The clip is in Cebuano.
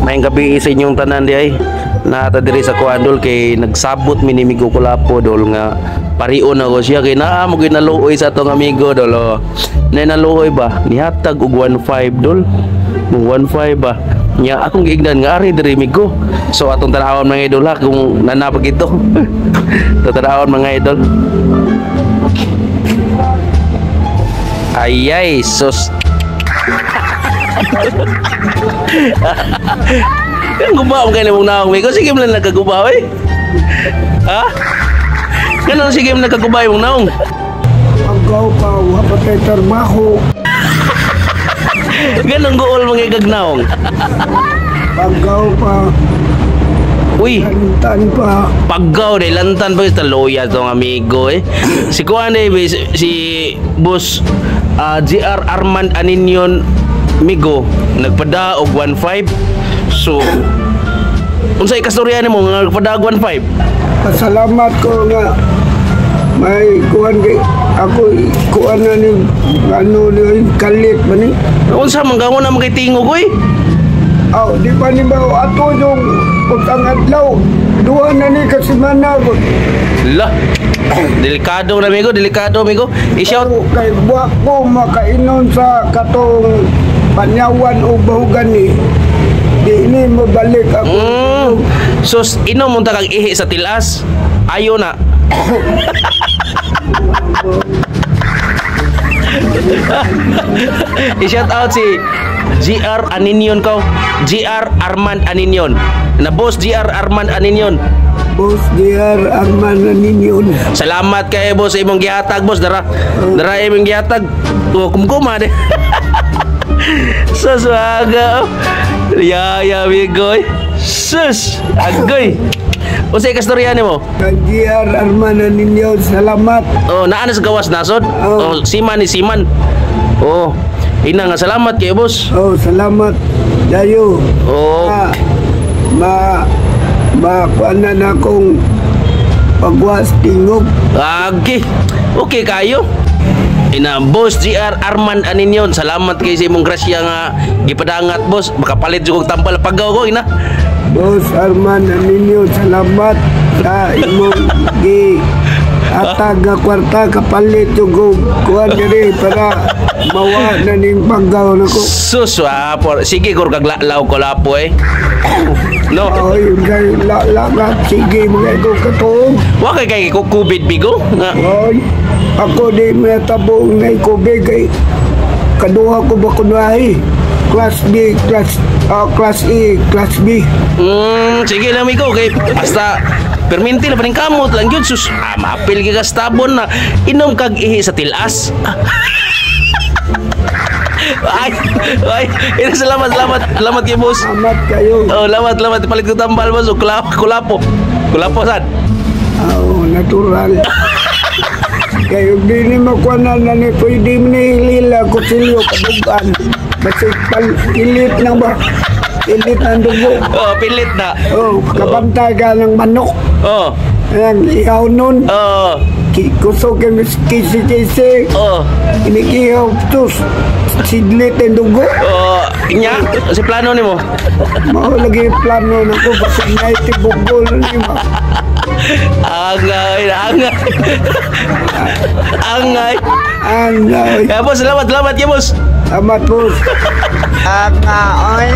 Maayong gabii sa inyong tanan di ay. Naa ta diri sa kuan, dol, kay nagsabot mi ni Migo Kulapo, dol, nga parion ako siya kay naa mo ginaluoy sa atong amigo, dol. Oh. Na naluoy ba nihatag og 1.5, dol. Mo 1.5 ba nya akong giignan nga ari diri, Migo. So atong tanawon, mga idol, ha, kung nanapag ito. Tanawon, mga idol. Ayay, sus. Ang guba mo kayo mong naong, Migo. Sige mo lang nagkaguba, eh. Ha? Ganun, sige mo nagkaguba yung naong. Paggaw pa, wa pa tay trabaho. Ganun guol mga igagnaong. Paggaw pa, Uy, lantan pa. Paggaw de lantan pa sa loya tong amigo eh. Si kuan eh, si boss GR Armand Aninyon Migo nagpada og 1.5. So unsay kastorya nimo nga nagpada og 1.5? Pasalamat ko nga may kuan kay ako kuan na ni ano ni kalit ba ni? Unsa man ka na kay tingog oy? Aw, di pa ni ba ato yung utang adlaw duha na ni kasimana ko. La. Delikado na, amigo, delikado, amigo. I-shout Kay buwak ko makainon sa katong panyawan o bahugan ni di ni mabalik ako. Sus, inom mo ta kag ihi sa tilas. Ayo na. I-shout out si GR Aninyon ko. GR Armand Aninyon. Na boss GR Armand Aninyon. Boss DR Arman na ninyon. Salamat kay boss sa imong gihatag, boss. Dara. Dara imong gihatag. Oh, kumkuma de. Sus, aga. Oh. Ya ya amigo. Eh. Sus, agoy. Unsay kastorya nimo? Kay GR Arman na ninyon, salamat. Oh, naa na sa gawas nasod. Oh. Oh, siman ni siman. Oh, ina nga salamat kay boss. Oh, salamat dayo. Oh, Ma ma ma kuan na na akong pagwas tingog. Okay. Okay kayo. Ina boss GR Armand Aninyon, salamat kay sa imong grasya nga gipadangat, boss. Makapalit jud kog tambal pagaw ko ina. Boss Arman na ninyo, salamat sa imong gi atag nga kwarta kapalit yung og kuan diri para mawa na ning paggaw nako. Sus, ah, por, sige kur kag law ko lapo eh. No. Oy, kay la la la sige mga ko katuog. Wa kay kay ko COVID bigo nga. Oy, ako di natabo nga kubig kay kaduha ko ba kunwahi. Class B, class class E, class B. Sige lang migo kay basta perminti na paning kamot lang gyud sus. Ah, maapil gyud ka sa tabon na inom kag ihi sa tilas. Ay, ay, ina salamat, salamat, salamat kay boss. Salamat kayo. Oh, salamat, salamat. Palit ko tambal, boss. O, kulapo, kulapo. Kulapo sad. Oo, natural. Kayo di ni makuha na ni pwede mo ni hilila kutsilyo kadugan. Basta pal pilit na ba? Pilit ng dugo. Oh, pilit na. Oh, kabantay ka ng manok. Oh, Ayan, ihaw nun. oh, Kusog kami kisi-kisi. oh. Inikihaw tus. Sidlit ang dugo. Oh, nya, si plano nimo. Mao lagi plano na ko. Basta na itibugol ni ma. Angay, angay. Angay. Angay. Ya, boss, salamat, salamat ya, boss. Salamat, boss. Angay.